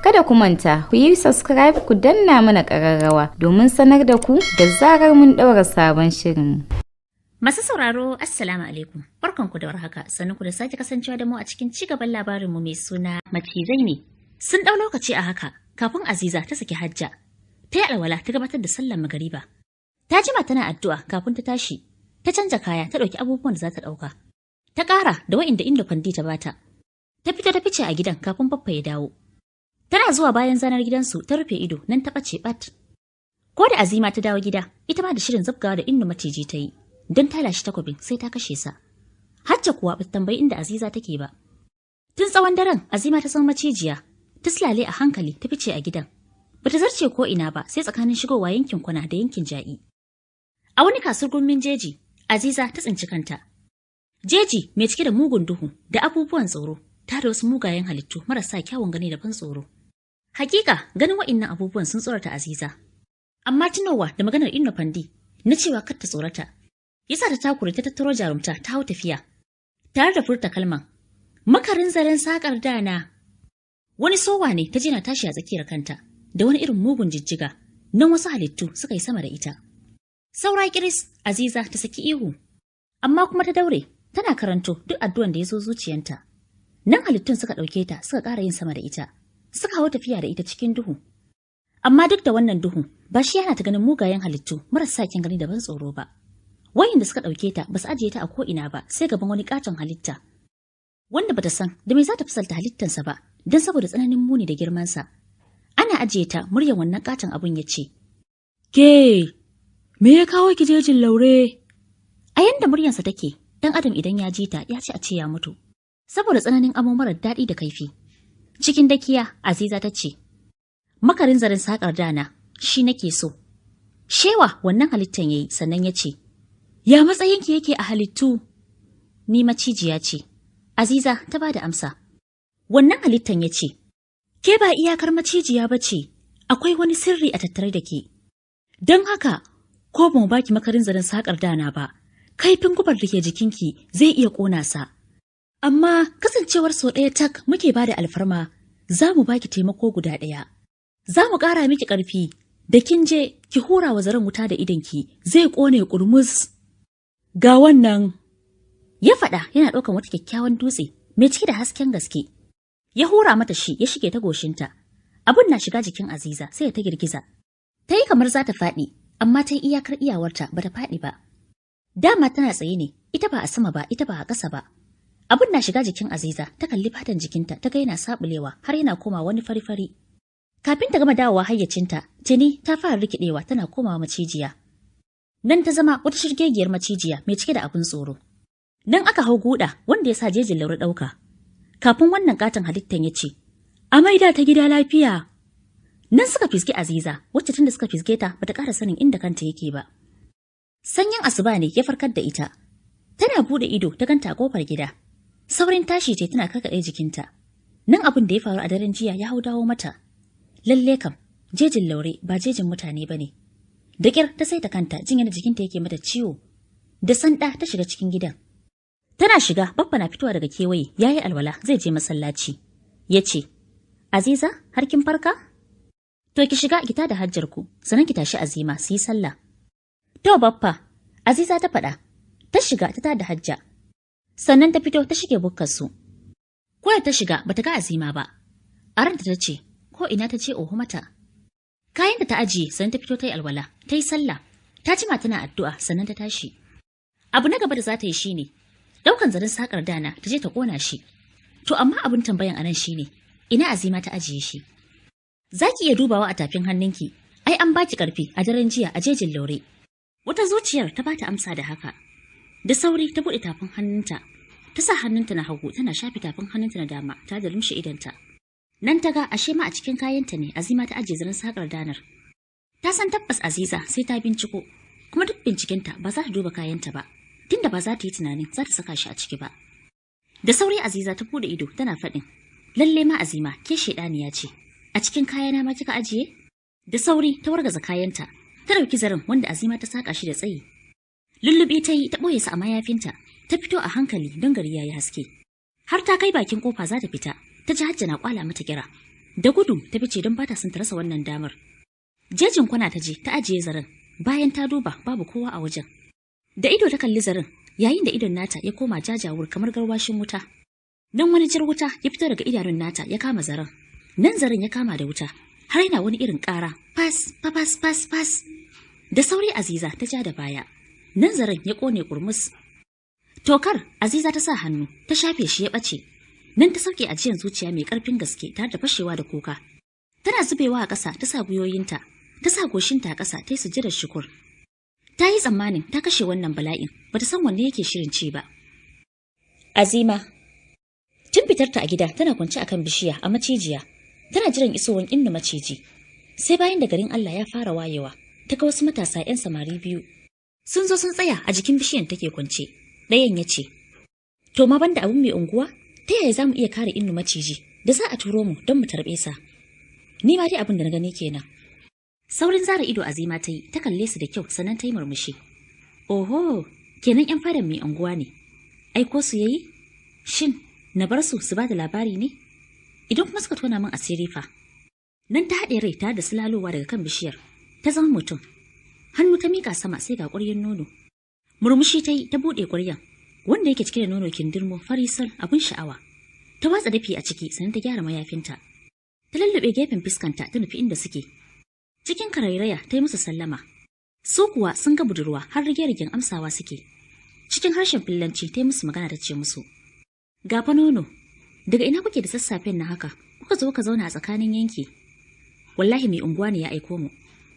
Kada ku manta, ku yi subscribe, ku danna mana ƙararrawa domin sanar da ku da zarar mun ɗaura sabon shirin. Masu sauraro, Assalamu alaikum. Barkanku da warhaka, sannan ku da sake kasancewa da mu a cikin cigaban labarinmu mai suna Macizai ne. Sun ɗau lokaci a haka kafin Aziza ta saki Hajja. Ta yi alwala, ta gabatar da sallar magariba. Ta jima tana addu'a kafin ta tashi. Ta canja kaya, ta ɗauki abubuwan da za ta ɗauka. Ta ƙara da wa'inda Indo Fandi ta bata. Ta fito ta fice a gidan kafin Baffa ya dawo. Tana zuwa bayan zanar gidansu ta rufe ido, nan ta ɓace ɓat. Ko da Azima ta dawo gida, ita ma da shirin zabgawa da Inno maciji ta yi, don ta lashe takwabin sai ta kashe sa. Hajja kuwa ba ta tambayi inda Aziza take ba. Tun tsawon daren Azima ta zama macijiya, ta sulale a hankali ta fice a gidan. Bata zarce ko ina ba sai tsakanin shigowa yankin kwana da yankin Ja'i. A wani kasurgumin jeji, Aziza ta tsinci kanta. Jeji mai cike da mugun duhu da abubuwan tsoro, ta da wasu mugayen halittu marasa kyawun gani da ban tsoro. Hakika ganin wa'innan abubuwan sun tsorata Aziza. Amma tunowa da maganar Inno Fandi na cewa kar ta tsorata, yasa ta takure, ta tattaro jarumta, ta hau tafiya. Tare da furta kalman, "Makarin zaren sakar dana." Wani sowa ne ta je na tashi a tsakiyar kanta, da wani irin mugun jijjiga, nan wasu halittu suka yi sama da ita. Saura kiris Aziza ta saki ihu, amma kuma ta daure, tana karanto duk addu'an da ya zo zuciyanta. Nan halittun suka ɗauke ta, suka ƙara yin sama da ita. Suka hau tafiya da ita cikin duhu. Amma duk da wannan duhu, ba shi yana ta ganin mugayen halittu marasa kyan gani da ban tsoro ba. Wayanda suka ɗauke ta ba su ajiye ta a ko'ina ba sai gaban wani katon halitta, wanda bata san da me za ta fasalta halittansa ba, don saboda tsananin muni da girmansa. Ana ajiye ta, muryar wannan katon abun ya ce, "Ke, me ya kawo ki jejin Laure?" A yanda muryarsa take, ɗan adam idan ya ji ta ya ci a ce ya mutu, saboda tsananin amo marar daɗi da kaifi. Cikin dakiya, Aziza ta ce, "Makarin zaren sakar dana, shi nake so." Shewa wannan halittan yayi, sannan ya ce, "Ya matsayinki yake a halittu?" "Ni macijiya ce." Aziza ta bada amsa. Wannan halittan ya ce, "Ke ba iyakar macijiya ba ce, akwai wani sirri a tattare da ke. Don haka, ko ba mu baki makarin zaren sakar dana ba, kaifin gubar da ke jikinki zai iya ƙona sa. Amma kasancewar sau ɗaya tak muke ba da alfarma, za mu baki taimako guda ɗaya. Za mu ƙara miki ƙarfi, da kin je ki hura wa zaren wuta da idonki, zai ƙone ƙurmus. Ga wannan." Ya faɗa yana ɗaukan wata kyakkyawan dutse mai cike da hasken gaske. Ya hura mata shi ya shige ta goshinta. Abun na shiga jikin Aziza sai ta girgiza. Ta yi kamar za ta faɗi, amma ta yi iyakar iyawarta ba ta faɗi ba. Dama tana tsaye ne, ita ba a sama ba, ita ba a ƙasa ba. Abun na shiga jikin Aziza, ta kalli fatan jikinta, ta ga yana sabulewa har yana koma wani fari-fari. Kafin ta gama dawowa hayyacinta, tuni ta fara rikidewa tana komawa macijiya. Nan ta zama wata shirgegiyar macijiya mai cike da abin tsoro. Nan aka hau guda wanda ya sa jejin Laure ɗauka. Kafin wannan katon halittan ya ce, "A maida ta gida lafiya." Nan suka fiske Aziza, wacce tunda suka fiske ta bata ƙara sanin inda kanta yake ba. Sanyin asuba ne ya farkar da ita. Tana buɗe ido ta ganta a kofar gida. Saurin tashi ce tana karkaɗe jikinta. Nan abin da ya faru a daren jiya ya hau dawo mata. Lalle kam, jejin Laure ba jejin mutane ba ne. Da ƙyar ta saita kanta, jin yadda jikinta yake mata ciwo. Da sanda ta shiga cikin gidan. Tana shiga, Baffa na fitowa daga kewaye, ya yi alwala zai je masallaci. Ya ce, "Aziza, har kin farka? To ki shiga ki tada Hajjar ku, sannan ki tashi Azima su yi sallah." "To Baffa," Aziza ta faɗa. Ta shiga ta tada Hajja. Sannan ta fito ta shige bukkar su. Ko da ta shiga bata ga Azima ba. A ranta ta ce, ko ina ta ce oho mata. Kayan da ta ajiye, sannan ta fito ta yi alwala, ta yi sallah. Ta jima tana addu'a sannan ta tashi. Abu na gaba da za ta yi shine daukan zaren sakar dana ta je ta kona shi. To amma abin tambayan anan shine, ina Azima ta ajiye shi? Za ki iya dubawa a tafin hannunki, ai an baki karfi a daren jiya a jejin Laure. Wata zuciyar ta bata amsa da haka. Da sauri ta buɗe tafin hannunta, ta sa hannunta na hagu tana shafe tafin hannunta na dama ta da lumshe idonta. Nan ta ga ashe ma a cikin kayanta ne Azima ta ajiye zaren sakar danar. Ta san tabbas Aziza sai ta binciko, kuma duk bincikenta ba za ta duba kayanta ba, tunda ba za ta yi tunanin za ta saka shi a ciki ba. Da sauri Aziza ta bude ido tana faɗin, "Lalle ma Azima ke shedaniya ce, a cikin kayana ma kika ajiye?" Da sauri ta wargaza kayanta, ta ɗauki zaren wanda Azima ta saka shi da tsayi. Lullubi ta yi ta ɓoye sa a mayafinta, ta fito a hankali don gari ya yi haske. Har ta kai bakin kofa za ta fita, ta ji Hajja na kwala mata kira. Da gudu ta fice don bata son ta rasa wannan damar. Jejin kwana ta je ta ajiye zaren bayan ta duba babu kowa a wajen. Da ido ta kalli zaren yayin da idon nata ya koma jajawur kamar garwashin wuta. Nan wani jar wuta ya fito daga idanun nata ya kama zaren. Nan zaren ya kama da wuta har yana wani irin ƙara fas fas fas fas. Da sauri Aziza ta ja da baya. Nan zaren ya ƙone kurmus. Tokar Aziza ta sa hannu ta shafe shi ya ɓace. Nan ta sauke ajiyan zuciya mai ƙarfin gaske tare da fashewa da kuka. Tana zubewa a ƙasa ta sa gwiwoyinta, ta sa goshinta a ƙasa ta yi sujjadar shukur. Ta yi tsammanin ta kashe wannan bala'in, bata san wanne yake shirin ci ba. Azima. Tun fitarta a gida tana kwance akan bishiya a macijiya, tana jiran isowar inda maciji. Sai bayan da garin Allah ya fara wayewa, ta ga wasu matasa 'yan samari biyu. Sun zo sun tsaya a jikin bishiyan take kwance. Ɗayan ya ce, "To ma banda abun mai unguwa, ta yaya za mu iya kare innu maciji da za a turo mu don mu tarbe sa?" Ni ma dai abin da na gani kenan. Saurin zara ido Azima ta yi, ta kalle su da kyau sannan ta yi murmushi. Oho, kenan 'yan fadan mai unguwa ne. Ai ko su yayi? Shin, na bar su su ba da labari ne? Idan kuma suka tona min asiri fa? Nan ta haɗe rai tare da sulalowa daga kan bishiyar. Ta zama mutum. Hannu ta miƙa sama sai ga ƙwaryar nono. Murmushi ta yi ta buɗe ƙwaryan, wanda yake cike da nono kindirmo farisal abin sha'awa. Ta watsa dafi a ciki sannan ta gyara mayafinta. Ta lullube gefen fuskanta ta nufi inda suke. Cikin karairaya ta yi musu sallama. Su kuwa sun ga budurwa har rige-rigen amsawa suke. Cikin harshen Fillanci ta yi musu magana ta ce musu, "Ga fa nono, daga ina kuke da sassafen na haka, kuka zo ka zauna a tsakanin yanki?" "Wallahi mai unguwa ne ya aiko mu.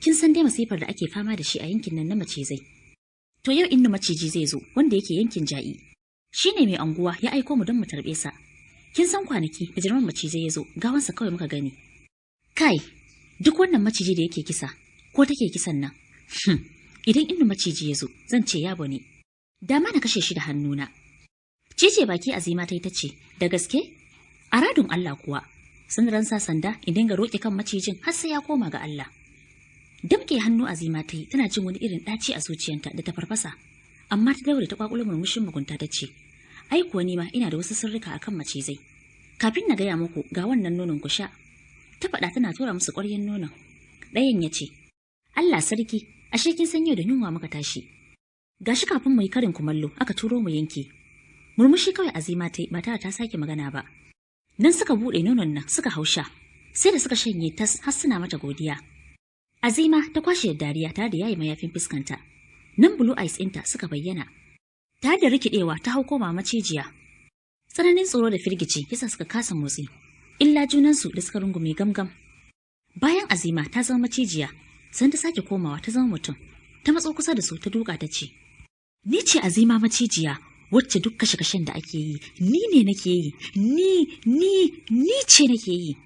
Kin san dai masifar da ake fama da shi a yankin nan na macizai. To yau inda maciji zai zo wanda yake yankin Ja'i. Shi ne mai unguwa ya aiko mu don mu tarbe sa. Kin san kwanaki da jirman macizai ya zo, gawansa kawai muka gani. Kai, duk wannan maciji da yake kisa, ko take kisan nan. Idan inda maciji ya zo, zan ce yabo ne. Dama na kashe shi da hannuna." Cije baki Azima ta yi ta ce, "Da gaske? A radun Allah kuwa, sun ransa sanda in dinga roƙe kan macijin har sai ya koma ga Allah." Damƙe hannu Azima ta yi tana jin wani irin ɗaci a zuciyarta da ta farfasa. Amma ta daure ta kwakulo murmushin mugunta ta ce, "Ai kuwa ni ma ina da wasu sirrika akan macizai. Kafin na gaya muku ga wannan nonon ku sha." Ta faɗa tana tura musu ƙwaryen nonon. Ɗayan ya ce, "Allah sarki, ashe kin san yau da yunwa muka tashi. Gashi kafin mu yi karin kumallo aka turo mu yanki." Murmushi kawai Azima ta yi ba tare ta sake magana ba. Nan suka buɗe nonon nan suka hausha, sai da suka shanye tas har suna mata godiya. Azima ta kwashe da dariya tare da yayi mayafin fuskanta. Nan blue eyes ɗinta suka bayyana. Tare da rikidewa ta hau koma macijiya. Tsananin tsoro da firgici yasa suka kasa motsi. Illa junansu da suka rungume gamgam. Bayan Azima ta zama macijiya, sannan ta sake komawa ta zama mutum. Ta matso kusa da su ta duka ta ce, "Ni ce Azima macijiya, wacce duk kashe-kashen da ake yi, ni ne nake yi, ni, ni, ni ce nake yi.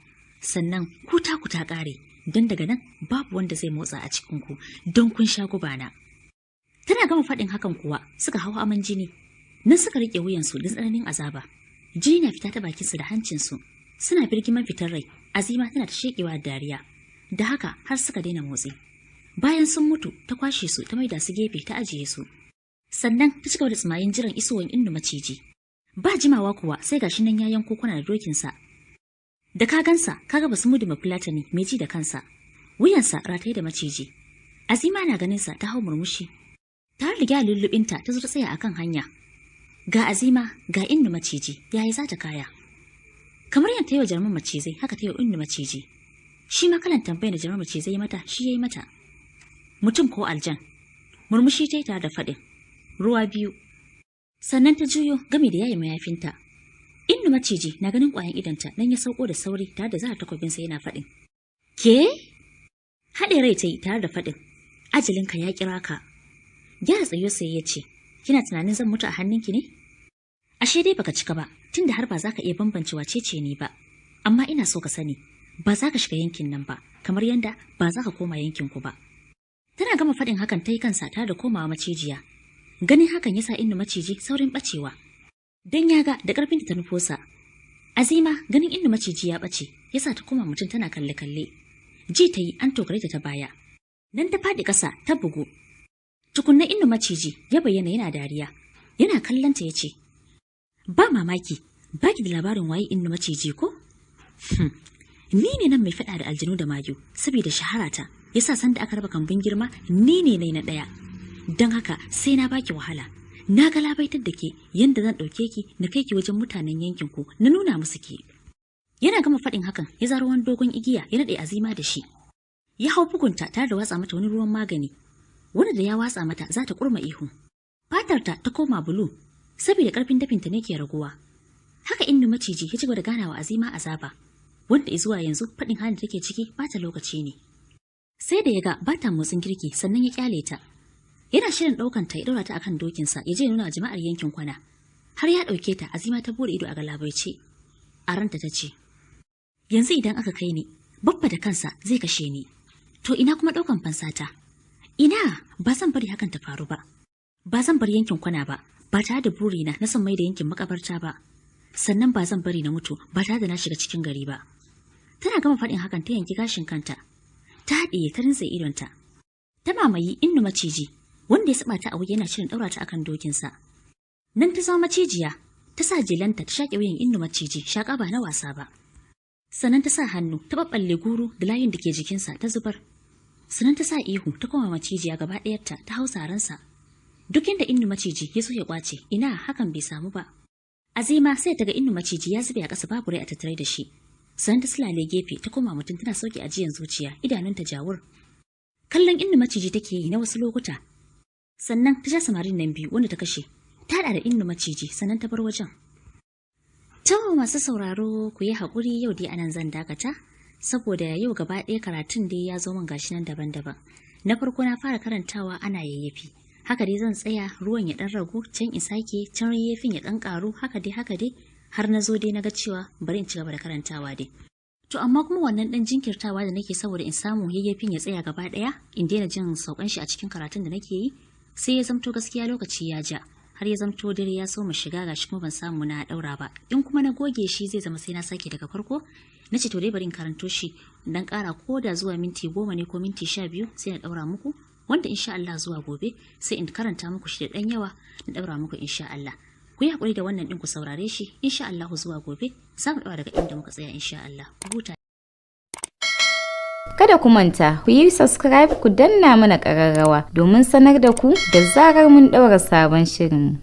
Sannan ku ta ku ta ƙare, don daga nan babu wanda zai motsa a cikinku don kun sha gubana." Tana gama faɗin hakan kuwa suka hau aman jini, nan suka riƙe wuyansu don tsananin azaba. Jini na fita ta bakinsu da hancinsu, suna birgiman fitar rai, Azima tana ta sheƙewa da dariya. Da haka har suka daina motsi. Bayan sun mutu ta kwashe su ta maida su gefe ta ajiye su. Sannan ta cigaba da tsimayin jiran isowar inda maciji. Ba jimawa kuwa sai gashi nan ya yanko kwana da dokinsa. Da ka gansa kaga basu mudu mafulatani mai ji da kansa. Wuyansa rataye da maciji. Azima na ganinsa ta hau murmushi. Tare da gyara lullubinta ta zo ta tsaya akan hanya. Ga Azima ga inda maciji yayi za ta kaya. Kamar yadda ta yi wa jarman macizai haka ta yi wa inda maciji. Shi ma kalan tambayar da jarman macizai ya mata shi ya yi mata. Mutum ko aljan. Murmushi ta yi tare da faɗin. Ruwa biyu. Sannan ta juyo game da yayi mayafinta. Inda maciji na ganin ƙwayan idonta nan ya sauko da sauri tare da zara takobinsa yana faɗin. Ke? Haɗe rai ta yi tare da faɗin. Ajalinka ya kira ka. Gyara tsayo sai ya ce, "Kina tunanin zan mutu a hannunki ne?" Ashe dai baka cika ba, tunda har ba za ka iya bambance wace ce ni ba. Amma ina so ka sani, ba za ka shiga yankin nan ba, kamar yanda ba za ka koma yankin ku ba. Tana gama faɗin hakan ta yi kansa tare da komawa macijiya. Ganin hakan ya sa inda maciji saurin ɓacewa. Don ya ga da ƙarfinta ta nufosa. Azima ganin inda maciji ya ɓace, ya sa ta koma mutum tana kalle-kalle. Ji ta yi an tokare ta ta baya. Nan ta faɗi ƙasa ta bugu. Tukunna inda maciji ya bayyana yana dariya. Yana kallonta ya ce, "Ba mamaki, baki da labarin waye inda maciji ko?" Ni ne nan mai faɗa da aljanu da mayu, saboda shaharata, yasa sanda aka raba kambun girma, ni ne nai na ɗaya. Don haka sai na baki wahala. Na ga labaitar da ke yanda zan ɗauke ki na kai ki wajen mutanen yankin ku na nuna musu ke. Yana gama faɗin hakan ya zaro wani dogon igiya ya naɗe Azima da shi. Ya hau bugunta tare da watsa mata wani ruwan magani, wanda da ya watsa mata za ta kurma ihu. Fatarta ta koma bulu, saboda ƙarfin dafinta ne ke raguwa. Haka Innu Maciji ya ci gaba da ganawa Azima azaba, wanda zuwa yanzu faɗin halin da take ciki bata lokaci ne. Sai da ya ga ba ta motsin kirki sannan ya kyale ta. Yana shirin ɗaukan ta ya ɗaura ta akan dokinsa ya je nuna jama'ar yankin kwana. Har ya ɗauke ta Azima ta bude ido a galabaice. A ranta ta ce, Yanzu idan aka kai ni, Baffa da kansa zai kashe ni. To ina kuma ɗaukan fansata? Ina ba zan bari hakan ta faru ba. Ba zan bar yankin kwana ba, ba tare da burina na son mai da yankin makabarta ba. Sannan ba zan bari na mutu ba tare da na shiga cikin gari ba. Tana gama faɗin hakan ta yanki gashin kanta. Ta haɗiye ta rintse idonta. Ta mamayi Innu Maciji, wanda ya saba ta a wuya yana shirin ɗaura ta akan dokinsa. Nan ta zama macijiya, ta sa jelanta ta shaƙe wuyan Innu Maciji, shaƙa ba na wasa ba. Sannan ta sa hannu ta ɓaɓɓalle guru da layin da ke jikinsa ta zubar. Sannan ta sa ihu ta koma macijiya gaba ɗayarta ta hau saransa. Duk inda Innu Maciji ya so ya ƙwace, ina hakan bai samu ba. Azima sai ta ga Innu Maciji ya zube a ƙasa babu rai a tattare da shi. Sannan ta sulale gefe ta koma mutum tana sauke ajiyan zuciya, idanunta jawur. Kallon Innu Maciji take yi na wasu lokuta. Sannan ta ja samarin nan biyu wanda ta kashe. Ta haɗa da Innu Maciji sannan ta bar wajen. To masu sauraro, ku yi haƙuri, yau dai anan zan dakata, saboda yau gaba ɗaya karatun dai ya zo min gashi nan daban-daban. Na farko na fara karantawa ana yayyafi. Haka dai zan tsaya ruwan ya ɗan ragu, can in sake, can yayyafin ya ɗan ƙaru, haka dai haka dai har na zo dai na ga cewa bari in ci gaba da karantawa dai. To amma kuma wannan ɗan jinkirtawa da nake saboda in samu yayyafin ya tsaya gaba ɗaya in daina jin saukan shi a cikin karatun da nake yi, sai ya zamto gaskiya lokaci ya ja. Har ya zamto dare ya so mu shiga, gashi kuma ban samu na daura ba. In kuma na goge shi zai zama sai na sake daga farko. Na ce to dai bari in karanto shi dan ƙara ko da zuwa minti 10 ne ko minti 12, sai na daura muku, wanda insha Allah zuwa gobe sai in karanta muku shi da ɗan yawa na daura muku insha Allah. Ku yi hakuri da wannan ɗin, ku saurare shi. Insha Allah zuwa gobe za mu daura daga inda muka tsaya insha Allah. Ku huta. Kada ku manta, ku yi subscribe, ku danna mana ƙararrawa domin sanar da ku da zarar mun ɗaura sabon shirin.